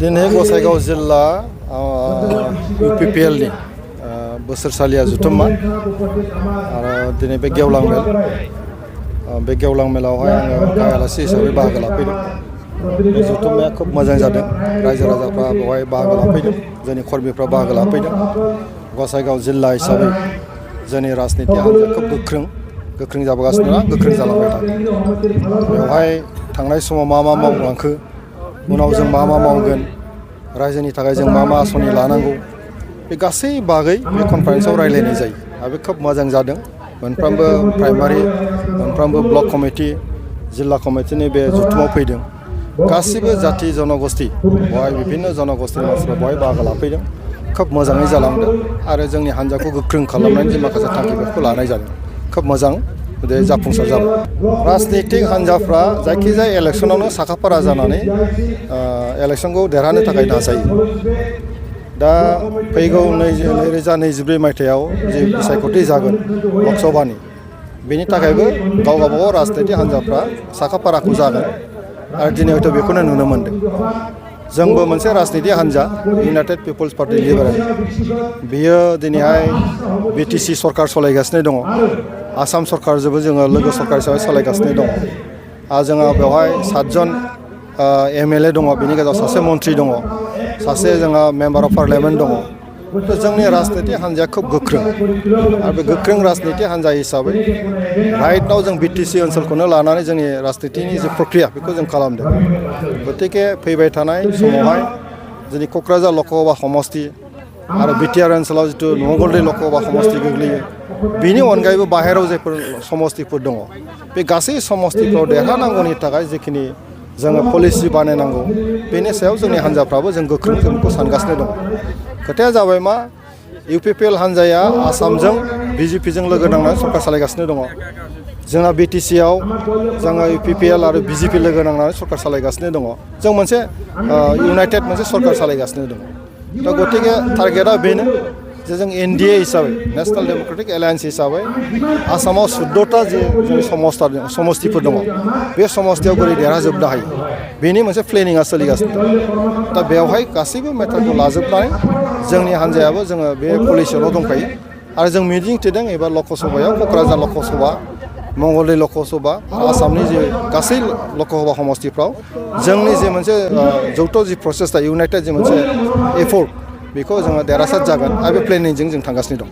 दिनै गसाइगाव जिल्ला UPPL नि बोसोरसालिया जुथुम्मा आरो दिनै बे गेवलां मेल बे गेवलां मेलावहाय आङो गाहाय आलासि हिसाबै बाहागो लाफैदों। बे जुथुम्माया खोब मोजां जादों। रायजो राजाफ्रा बेवहाय बाहागो लाफैदों, जोंनि कर्मिफ्रा बाहागो लाफैदों। गसाइगाव जिल्ला हिसाबै जोंनि राजनिति हान्जाया खोब गोख्रों जाबोगासिनो दं, गोख्रों जालांबाय थागोन। बेवहाय थांनाय समाव मा मावलांखो, उनाव जों मा मावगोन, रायजोनि थाखाय जों मा आसनि लानांगौ, बे गासै बागै बे कनफारेन्सआव रायलायनाय जायो आरो बे खोब मोजां जादों। मोनफ्रोमबो प्राइमारि, मोनफ्रोमबो ब्लक कमिटि, जिल्ला कमिटिनि बे जुथुमाव फैदों। गासिबो जाथि जनगोष्ठी, बेवहाय बिभिन्न जनगोष्ठीनि मानसिफ्रा बेवहाय बाहागो लाफैदों। खोब मोजाङै जालांदों आरो जोंनि हान्जाखौ गोख्रों खालामनायनि जे माखासे थांखिफोरखौ लानाय जादों। खोब मोजां जाफुंसार जाबाय। राजनितिक हान्जाफ्रा जायखिजाया इलेक्सनावनो साखाफारा जानानै इलेक्सनखौ देरहानो थाखाय नाजायो। दा फैगौ 2024 मायथाइयाव जे बिसायख'थि जागोन लकसभानि, बेनि थाखायबो गावबागाव राजनितिक हान्जाफ्रा साखाफाराखौ जागोन आरो दिनै हयथ' बेखौनो नुनो मोन्दों। जोंबो मोनसे राजनितिक हान्जा, इउनाइटेड पिपल्स पार्टि लिबारेल। बियो दिनैहाय BTC सरकार सालायगासिनो दङ। आसाम सरकारजोंबो जोङो लोगो सरकार हिसाबै सालायगासिनो दङ। जोंहा बेवहाय 7 जन MLA दङ, बेनि गेजेराव सासे मन्थ्रि दङ, सासे जोंहा मेम्बार अफ पार्लियामेन्ट दङ। जोंनि राजनितिक हान्जाया खोब गोख्रों आरो बे गोख्रों राजनितिक हान्जा हिसाबै राइटआव जों BTC ओनसोलखौनो लानानै जोंनि राजनितिनि जे प्रक्रिया बेखौ जों खालामदों। गतिके फैबाय थानाय समावहाय जोंनि क'क्राझार लकसभा समस्ति आरो BTR ओनसोलाव जिथु मंगलदै लकसभा समस्ति गोग्लैयो, बेनि अनगायैबो बाहेरायाव जायफोर समस्तिफोर दङ, बे गासै समस्तिफ्राव देरहानांगौनि थाखाय जिखिनि जोङो पलिसि बानायनांगौ, बेनि सायाव जोंनि हान्जाफ्राबो जों गोख्रों जों बेखौ सानगासिनो दङ। खोथाया जाबाय मा, UPPL हान्जाया आसामजों BJPजों लोगो नांनानै सरकार सालायगासिनो दङ। जोंहा BTCआव जोङो UPPL आरो BJP लोगो नांनानै सरकार सालायगासिनो दङ। जों मोनसे इउनाइटेड मोनसे सरकार सालायगासिनो दङ। दा गतिके टारगेटआ बेनो जे जों NDA हिसाबै, नेसनेल डेम'क्रेटिक एलायेन्स हिसाबै आसामाव 14टा जे जोंनि समस्तिफोर दङ, बे समस्तियाव बोरै देरहाजोबनो हायो, बेनि मोनसे प्लेनिंआ सोलिगासिनो दं। दा बेवहाय गासैबो मेटारखौ लाजोबनानै जोंनि हान्जायाबो जोङो बे पलिसियावल' दंखायो आरो जों मिजिं थिदों एबा लकसभायाव क'क्राझार लकसभा, मंगलदै लकसभा, आसामनि जे गासै लकसभा समस्तिफ्राव जोंनि जे मोनसे जौथ' जि प्रसेस, इउनाइटेड जे मोनसे एफर्ट, बेखौ जोङो देरहासार जागोन आरो बे प्लेनिंजों जों थांगासिनो दं।